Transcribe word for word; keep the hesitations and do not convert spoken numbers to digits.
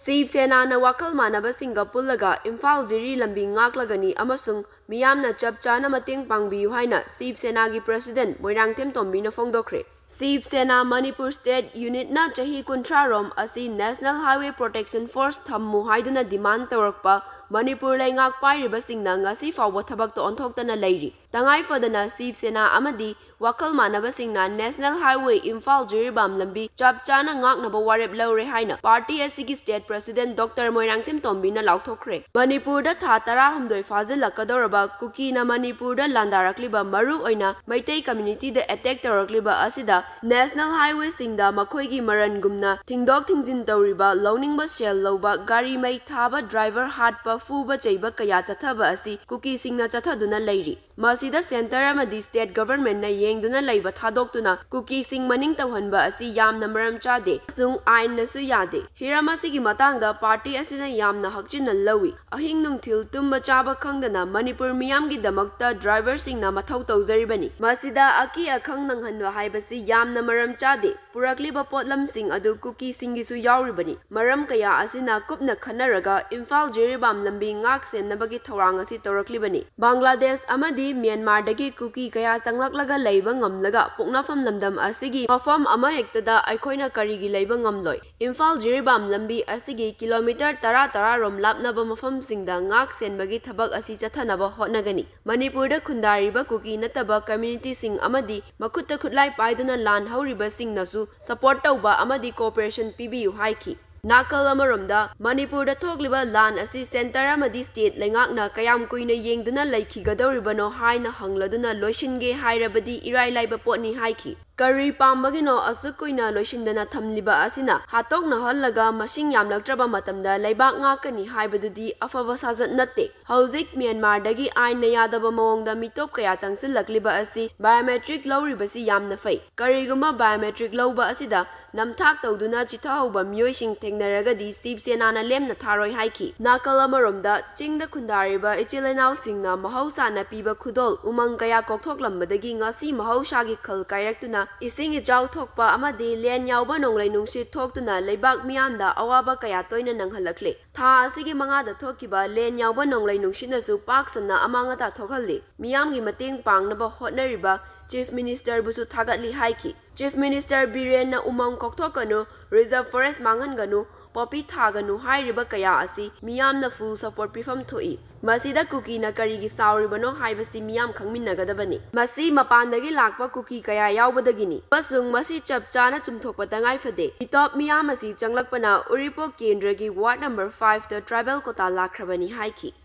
ꯁꯤꯕ ꯁꯦꯅꯥꯅ ꯋꯥꯈꯜ ꯃꯥꯟꯅꯕꯁꯤꯡꯒ ꯄꯨꯜꯂꯒ ꯏꯝꯐꯥꯜ ꯖꯤꯔꯤ ꯂꯝꯕꯤ ꯉꯥꯛꯂꯒꯅꯤ ꯑꯃꯁꯨꯡ ꯃꯤꯌꯥꯝꯅ ꯆꯞ ꯆꯥꯅ ꯃꯇꯦꯡ ꯄꯥꯡꯕꯤꯌꯨ ꯍꯥꯏꯅ ꯁꯤꯕ ꯁꯦꯅꯥꯒꯤ ꯄ꯭ꯔꯁꯤꯗꯦꯟꯠ ꯃꯣꯏꯔꯥꯡꯊꯦꯝ ꯇꯣꯝꯕꯤꯅ ꯐꯣꯡꯗꯣꯛꯈ꯭ꯔꯦ꯫ ꯁꯤꯕ ꯁꯦꯅꯥ ꯃꯅꯤꯄꯨꯔ ꯁ꯭ꯇꯦꯠ ꯌꯨꯅꯤꯠꯅ ꯆꯍꯤ ꯀꯨꯟꯊ꯭ꯔꯥ ꯔꯣꯝ ꯑꯁꯤ ꯅꯦꯁꯅꯦꯜ ꯍꯥꯏꯋꯦ ꯄ꯭ꯔꯣꯇꯦꯛꯁꯟ ꯐꯣꯔꯁ ꯊꯝꯃꯨ ꯍꯥꯏꯗꯨꯅ ꯗꯤꯃꯥꯟꯗ ꯇꯧꯔꯛꯄ ꯃꯅꯤꯄꯨꯔ ꯂꯩꯉꯥꯛ ꯄꯥꯏꯔꯤꯕꯁꯤꯡꯅ ꯉꯁꯤ ꯐꯥꯎꯕ ꯊꯕꯛꯇ ꯑꯣꯟꯊꯣꯛꯇꯅ ꯂꯩꯔꯤ꯫ ꯇꯉꯥꯏ ꯐꯗꯅ ꯁꯤꯕ ꯁꯦꯅꯥ ꯑꯃꯗꯤ ꯋꯥꯈꯜ ꯃꯥꯟꯅꯕꯁꯤꯡꯅ ꯅꯦꯁꯅꯦꯜ ꯍꯥꯏꯋꯦ ꯏꯝꯐꯥꯜ ꯖꯤꯔꯤꯕꯥꯝ ꯂꯝꯕꯤ ꯆꯞ ꯆꯥꯅ ꯉꯥꯛꯅꯕ ꯋꯥꯔꯦꯞ ꯂꯧꯔꯦ ꯍꯥꯏꯅ ꯄꯥꯔꯇꯤ ꯑꯁꯤꯒꯤ ꯁ꯭ꯇꯦꯠ ꯄ꯭ꯔꯁꯤꯗꯦꯟꯠ ꯗꯣꯛꯇꯔ ꯃꯣꯏꯔꯥꯡꯊꯦꯝ ꯇꯣꯝꯕꯤꯅ ꯂꯥꯎꯊꯣꯛꯈ꯭ꯔꯦ꯫ ꯃꯅꯤꯄꯨꯔꯗ ꯊꯥ ꯇꯔꯥꯍꯨꯝꯗꯣꯏ ꯐꯥꯖꯤꯜꯂꯛꯀꯗꯧꯔꯕ ꯀꯨꯀꯤꯅ ꯃꯅꯤꯄꯨꯔꯗ ꯂꯥꯟꯗꯥꯔꯛꯂꯤꯕ, ꯃꯔꯨ ꯑꯣꯏꯅ ꯃꯩꯇꯩ ꯀꯝꯃ꯭ꯌꯨꯅꯤꯇꯤꯗ ꯑꯦꯇꯦꯛ ꯇꯧꯔꯛꯂꯤꯕ ꯑꯁꯤꯗ ꯅꯦꯁꯅꯦꯜ ꯍꯥꯏꯋꯦꯁꯤꯡꯗ ꯃꯈꯣꯏꯒꯤ ꯃꯔꯟꯒꯨꯝꯅ ꯊꯤꯡꯗꯣꯛ ꯊꯤꯡꯖꯤꯟ ꯇꯧꯔꯤꯕ, ꯂꯧꯅꯤꯡꯕ ꯁꯦꯜ ꯂꯧꯕ, ꯒꯥꯔꯤ ꯃꯩ ꯊꯥꯕ, ꯗ꯭ꯔꯥꯏꯚꯔ ꯍꯥꯠꯄ, ꯐꯨꯕ ꯆꯩꯕ ꯀꯌꯥ ꯆꯠꯊꯕ ꯑꯁꯤ ꯀꯨꯀꯤꯁꯤꯡꯅ ꯆꯠꯊꯗꯨꯅ ꯂꯩꯔꯤ꯫ ꯃꯁꯤꯗ ꯁꯦꯟꯇꯔ ꯑꯃꯗꯤ ꯁ꯭ꯇꯦꯠ ꯒꯚꯔꯟꯃꯦꯟꯠꯅ ꯌꯦꯡꯗꯨꯅ ꯂꯩꯕ ꯊꯥꯗꯣꯛꯇꯨꯅ ꯀꯨꯀꯤꯁꯤꯡ ꯃꯅꯤꯡ ꯇꯧꯍꯟꯕ ꯑꯁꯤ ꯌꯥꯝꯅ ꯃꯔꯝ ꯆꯥꯗꯦ ꯑꯃꯁꯨꯡ ꯑꯥꯏꯟꯅꯁꯨ ꯌꯥꯗꯦ꯫ ꯍꯤꯔꯝ ꯑꯁꯤꯒꯤ ꯃꯇꯥꯡꯗ ꯄꯥꯔꯇꯤ ꯑꯁꯤꯅ ꯌꯥꯝꯅ ꯍꯛꯆꯤꯟꯅ ꯂꯧꯏ꯫ ꯑꯍꯤꯡ ꯅꯨꯡꯊꯤꯜ ꯇꯨꯝꯕ ꯆꯥꯕ ꯈꯪꯗꯅ ꯃꯅꯤꯄꯨꯔ ꯃꯤꯌꯥꯝꯒꯤꯗꯃꯛꯇ ꯗ꯭ꯔꯥꯏꯚꯔꯁꯤꯡꯅ ꯃꯊꯧ ꯇꯧꯖꯔꯤꯕꯅꯤ꯫ ꯃꯁꯤꯗ ꯑꯀꯤ ꯑꯈꯪ ꯅꯪꯍꯟꯕ ꯍꯥꯏꯕꯁꯤ ꯌꯥꯝꯅ ꯃꯔꯝ ꯆꯥꯗꯦ꯫ ꯄꯨꯔꯛꯂꯤꯕ ꯄꯣꯠꯂꯝꯁꯤꯡ ꯑꯗꯨ ꯀꯨꯀꯤꯁꯤꯡꯒꯤꯁꯨ ꯌꯥꯎꯔꯤꯕꯅꯤ꯫ ꯃꯔꯝ ꯀꯌꯥ ꯑꯁꯤꯅ ꯀꯨꯞꯅ ꯈꯟꯅꯔꯒ ꯏꯝꯐꯥꯜ ꯖꯤꯔꯤꯕꯥꯝ ꯂꯝꯕꯤ ꯉꯥꯛ ꯁꯦꯟꯅꯕꯒꯤ ꯊꯧꯔꯥꯡ ꯑꯁꯤ ꯇꯧꯔꯛꯂꯤꯕꯅꯤ꯫ ꯕꯪꯒ꯭ꯂꯥꯗꯦꯁ ꯑꯃꯗꯤ ꯃ꯭ꯌꯥꯟꯃꯥꯔꯗꯒꯤ ꯀꯨꯀꯤ ꯀꯌꯥ ꯆꯪꯂꯛꯂꯒ ꯂꯩꯕ ꯉꯝꯂꯒ ꯄꯣꯛꯅꯐꯝ ꯂꯝꯗꯝ ꯑꯁꯤꯒꯤ ꯃꯐꯝ ꯑꯃꯍꯦꯛꯇꯗ ꯑꯩꯈꯣꯏꯅ ꯀꯔꯤꯒꯤ ꯂꯩꯕ ꯉꯝꯂꯣꯏ? ꯏꯝꯐꯥꯜ ꯖꯤꯔꯤꯕꯥꯝ ꯂꯝꯕꯤ ꯑꯁꯤꯒꯤ ꯀꯤꯂꯣꯃꯤꯇꯔ ꯇꯔꯥ ꯇꯔꯥ ꯔꯣꯝ ꯂꯥꯞꯅꯕ ꯃꯐꯝꯁꯤꯡꯗ ꯉꯥꯛ ꯁꯦꯟꯕꯒꯤ ꯊꯕꯛ ꯑꯁꯤ ꯆꯠꯊꯅꯕ ꯍꯣꯠꯅꯒꯅꯤ꯫ ꯃꯅꯤꯄꯨꯔꯗ ꯈꯨꯟꯗꯥꯔꯤꯕ ꯀꯨꯀꯤ ꯅꯠꯇꯕ ꯀꯝꯃ꯭ꯌꯨꯅꯤꯇꯤꯁꯤꯡ ꯑꯃꯗꯤ ꯃꯈꯨꯠꯇ ꯈꯨꯠꯂꯥꯏ ꯄꯥꯏꯗꯨꯅ ꯂꯥꯟ ꯍꯧꯔꯤꯕꯁꯤꯡꯅꯁꯨ ꯁꯄꯣꯔꯠ ꯇꯧꯕ ꯑꯃꯗꯤ ꯀꯣꯑꯣꯄꯔꯦꯁꯟ ꯄꯤꯕꯤꯌꯨ ꯍꯥꯏꯈꯤ꯫ ꯅꯥꯀꯜ ꯑꯃꯔꯣꯝꯗ, ꯃꯅꯤꯄꯨꯔꯗ ꯊꯣꯛꯂꯤꯕ ꯂꯥꯟ ꯑꯁꯤ ꯁꯦꯟꯇꯔ ꯑꯃꯗꯤ ꯁ꯭ꯇꯦꯠ ꯂꯩꯉꯥꯛꯅ ꯀꯌꯥꯝ ꯀꯨꯏꯅ ꯌꯦꯡꯗꯨꯅ ꯂꯩꯈꯤꯒꯗꯧꯔꯤꯕꯅꯣ ꯍꯥꯏꯅ ꯍꯪꯂꯗꯨꯅ ꯂꯣꯏꯁꯤꯟꯒꯦ ꯍꯥꯏꯔꯕꯗꯤ ꯏꯔꯥꯏ ꯂꯥꯏꯕ ꯄꯣꯠꯅꯤ ꯍꯥꯏꯈꯤ꯫ ꯀꯔꯤ ꯄꯥꯝꯕꯒꯤꯅꯣ ꯑꯁꯨꯛ ꯀꯨꯏꯅ ꯂꯣꯏꯁꯤꯟꯗꯅ ꯊꯝꯂꯤꯕ ꯑꯁꯤꯅ? ꯍꯥꯠꯇꯣꯛꯅꯍꯜꯂꯒ ꯃꯁꯤꯡ ꯌꯥꯝꯂꯛꯇ꯭ꯔꯕ ꯃꯇꯝꯗ ꯂꯩꯕꯥꯛ ꯉꯥꯛꯀꯅꯤ ꯍꯥꯏꯕꯗꯨꯗꯤ ꯑꯐꯕ ꯁꯥꯖꯠ ꯅꯠꯇꯦ꯫ ꯍꯧꯖꯤꯛ ꯃ꯭ꯌꯥꯟꯃꯥꯔꯗꯒꯤ ꯑꯥꯏꯟꯅ ꯌꯥꯗꯕ ꯃꯑꯣꯡꯗ ꯃꯤꯇꯣꯞ ꯀꯌꯥ ꯆꯪꯁꯤꯜꯂꯛꯂꯤꯕ ꯑꯁꯤ ꯕꯥꯏꯑꯣꯃꯦꯇ꯭ꯔꯤꯛ ꯂꯧꯔꯤꯕꯁꯤ ꯌꯥꯝꯅ ꯐꯩ꯫ ꯀꯔꯤꯒꯨꯝꯕ ꯕꯥꯏꯑꯣꯃꯦꯇ꯭ꯔꯤꯛ ꯂꯧꯕ ꯑꯁꯤꯗ ꯅꯝꯊꯥꯛ ꯇꯧꯗꯨꯅ ꯆꯤꯊꯍꯧꯕ ꯃꯤꯑꯣꯏꯁꯤꯡ ꯊꯦꯡꯅꯔꯒꯗꯤ ꯁꯤꯕ ꯁꯦꯅꯥꯅ ꯂꯦꯝꯅ ꯊꯥꯔꯣꯏ ꯍꯥꯏꯈꯤ꯫ ꯅꯥꯀꯜ ꯑꯃꯔꯣꯝꯗ, ꯆꯤꯡꯗ ꯈꯨꯟꯗꯥꯔꯤꯕ ꯏꯆꯤꯜ ꯏꯅꯥꯎꯁꯤꯡꯅ ꯃꯍꯧꯁꯥꯅ ꯄꯤꯕ ꯈꯨꯗꯣꯜ ꯎꯃꯪ ꯀꯌꯥ ꯀꯣꯛꯊꯣꯛꯂꯝꯕꯗꯒꯤ ꯉꯁꯤ ꯃꯍꯧꯁꯥꯒꯤ ꯈꯜ ꯀꯥꯏꯔꯛꯇꯨꯅ ꯏꯁꯤꯡ ꯏꯆꯥꯎ ꯊꯣꯛꯄ ꯑꯃꯗꯤ ꯂꯦꯟ ꯌꯥꯎꯕ ꯅꯣꯡꯂꯩ ꯅꯨꯡꯁꯤꯠ ꯊꯣꯛꯇꯨꯅ ꯂꯩꯕꯥꯛ ꯃꯤꯌꯥꯝꯗ ꯑꯋꯥꯕ ꯀꯌꯥ ꯇꯣꯏꯅ ꯅꯪꯍꯜꯂꯛꯂꯦ꯫ ꯊꯥ ꯑꯁꯤꯒꯤ ꯃꯉꯥꯗ ꯊꯣꯛꯈꯤꯕ ꯂꯦꯟ ꯌꯥꯎꯕ ꯅꯣꯡꯂꯩ ꯅꯨꯡꯁꯤꯠꯅꯁꯨ ꯄꯥꯛ ꯁꯟꯅ ꯑꯃꯥꯡ ꯑꯇꯥ ꯊꯣꯛꯍꯜꯂꯤ꯫ ꯃꯤꯌꯥꯝꯒꯤ ꯃꯇꯦꯡ ꯄꯥꯡꯅꯕ ꯍꯣꯠꯅꯔꯤꯕ Chief Minister ꯕꯨꯁꯨ ꯊꯥꯒꯠꯂꯤ ꯍꯥꯏꯈꯤ꯫ Chief Minister ꯕꯤꯔꯦꯟꯅ ꯎꯃꯪ ꯀꯣꯛꯊꯣꯛꯀꯅꯨ, reserve forest ꯃꯥꯡꯍꯟꯒꯅꯨ, ꯄꯣꯄꯤ ꯊꯥꯒꯅꯨ ꯍꯥꯏꯔꯤꯕ ꯀꯌꯥ ꯑꯁꯤ ꯃꯤꯌꯥꯝꯅ full support ꯄꯤꯐꯝ ꯊꯣꯛꯏ꯫ ꯃꯁꯤꯗ ꯀꯨꯀꯤꯅ ꯀꯔꯤꯒꯤ ꯁꯥꯎꯔꯤꯕꯅꯣ ꯍꯥꯏꯕꯁꯤ ꯃꯤꯌꯥꯝ ꯈꯪꯃꯤꯟꯅꯒꯗꯕꯅꯤ꯫ ꯃꯁꯤ ꯃꯄꯥꯟꯗꯒꯤ ꯂꯥꯛꯄ ꯀꯨꯀꯤ ꯀꯌꯥ ꯌꯥꯎꯕꯗꯒꯤꯅꯤ ꯑꯃꯁꯨꯡ ꯃꯁꯤ ꯆꯞ ꯆꯥꯅ ꯆꯨꯝꯊꯣꯛꯄ ꯇꯉꯥꯏ ꯐꯗꯦ꯫ ꯃꯤꯇꯣꯞ ꯃꯤꯌꯥꯝ ꯑꯁꯤ ꯆꯪꯂꯛꯄꯅ ꯎꯔꯤꯄꯣꯛ ꯀꯦꯟꯗ꯭ꯔꯒꯤ ward number five ꯇ tribal quota ꯂꯥꯛꯈ꯭ꯔꯕꯅꯤ ꯍꯥꯏꯈꯤ꯫